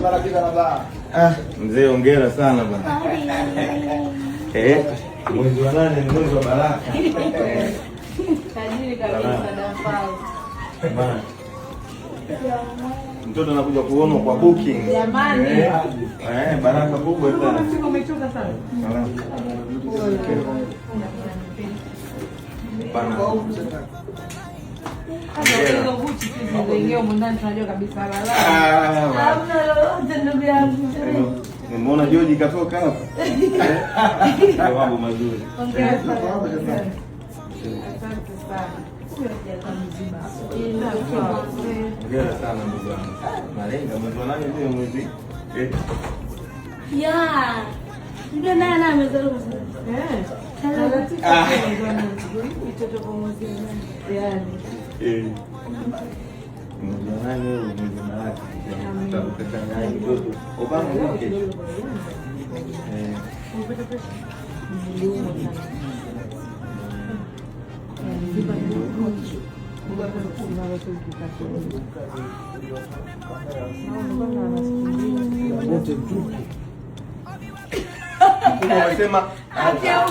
Ah, mzee hongera sana bwana. Eh, mwezi wa 8 ni mwezi wa baraka. Tajiri kabisa dafao. Bwana. Mtoto anakuja kuonwa kwa booking. Jamani. Eh, eh, baraka kubwa sana. Umechoka sana. Bana. Hizo Gucci tu zilizoingia humu ndani tunajua kabisa lala. Ah, Hamna lolote ndugu yangu. Nimeona George katoka hapa. Eh, mambo mazuri. Hongera sana. Asante sana. Hongera sana ndugu yangu. Malenga mwezi wa 8 ndio mwezi. Eh. Ya. Ndio naye naye amezaliwa. Eh. Ah. Yaani. Eh. Mwezi wa 8 huo mwezi wa baraka. Utakutana mtoto. Obama ndio kesho. Eh. Wote mtupu. Mkubwa amesema Haki ya